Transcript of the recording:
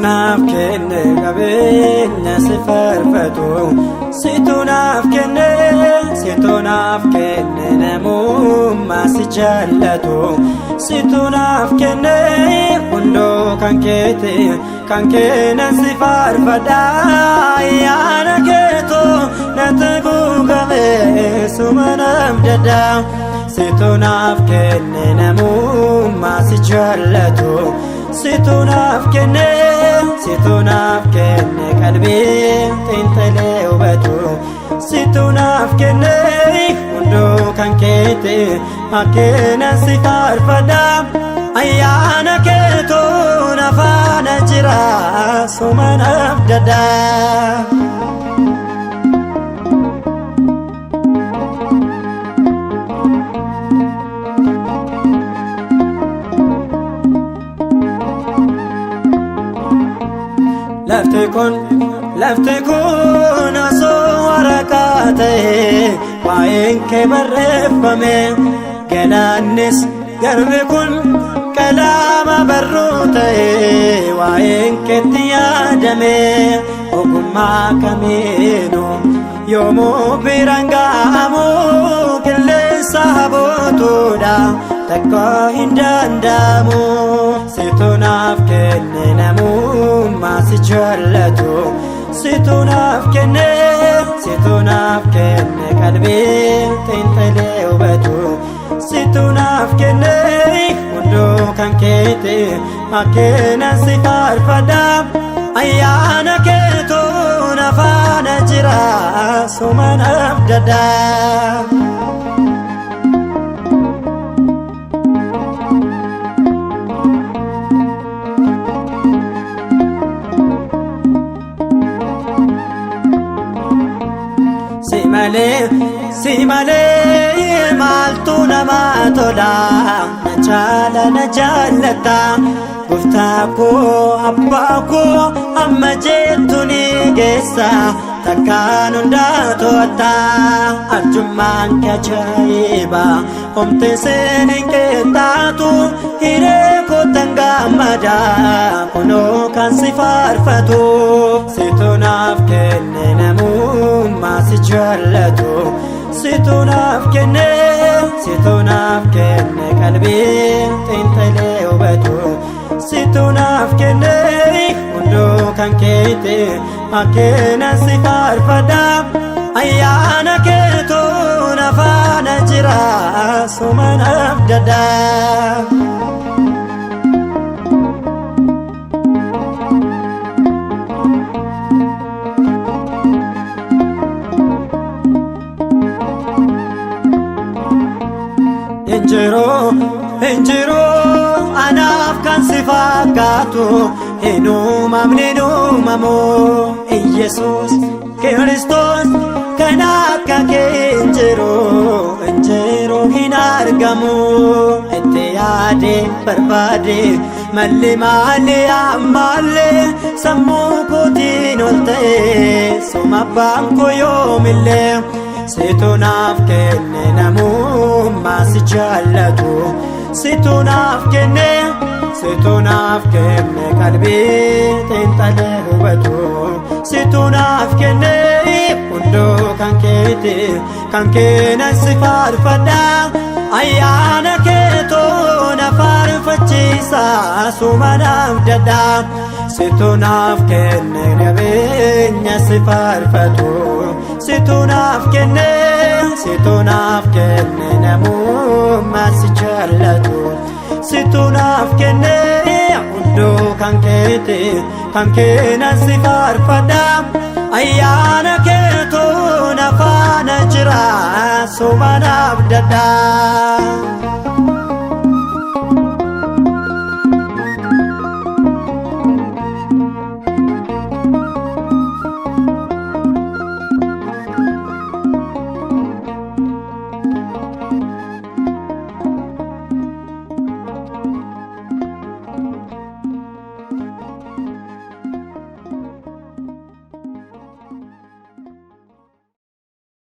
naaf kenne qabeenya si faarfatu. Situ naaf kenne, situ naaf kenne namummaa si jaallatu. Situ naaf kenne hunduu kan keeti, kan kennan si faarfadha. Ayyaana keetu natti guugame suma naaf dadha. Situ naaf kenne namummaa si jaallatu. Situ naaf kenne, situ naaf kenne qalbii xiinxalee hubatu. Situ naaf kenne hunduu kan keeti, akkenan si faarfadha. Ayyaana keetu na faana jira suma naaf dadha. Lafti kun, lafti kun osoo waraqaa ta'ee waa'een kee barreeffame, galaannis garbi kun qalama barruu ta'ee waa'een keetti yaadame, ogummaa kamiinu yoomuu biraan ga'amu, qilleensa habootuudha takka hin danda'amu. Situ naaf kenne namummaa si jaallatu. Situ naaf kenne, situ naaf kenne qalbii xiinxalee hubatu. Situ naaf kenne hunduu kan keeti, akkenan si faarfadha. Ayyaana keetu na faana jira suma naaf dadha. Si malee, si malee maaltu namaa tola? Na jaala, na jaallata, gooftaa koo, abbaa koo, amma jettu ni geessa, takkaan hundaa to'atta. Arjummaan kee ajaa'iba, homtee seen hin qixxaatu, hiree kootan gammada kunoo kan si faarfatu. Situ naaf kenne namummaa si jaallatu. Situ naaf kenne, situ naaf kenne qalbii xiinxalee hubatu. Situ naaf kenne hunduu kan keeti, akkenan si faarfadha. Ayyaana keetu na faana jira suma naaf dadha. Injiru, injiru, anaaf kan si fakkaatu hin uumamne, hin uumamu. Iyesuus Kiristoos kan akka kee hin jiru, hin jiru, hin argamu. Itti yaade barbaade malli maali ammaallee sammuu kootiin ol ta'e suma abbaan koo yoomillee. Situ naaf kenne namummaa si jaallatu. Situ naaf kenne, situ naaf kenne qalbii xiinxalee hubatu. Situ naaf kenne hunduu kan keeti, kan kennan si faarfadha. Ayyaana keetu na faarfachiisa suma naaf dadha. Situ naaf kenne qabeenya si faarfatu. Situ naaf kenne, situ naaf kenne namummaa si jaallatu. Situ naaf kenne hunduu kan keeti, kan kennan si faarfadha. Ayyaana keetu na faana jira suma naaf dadha.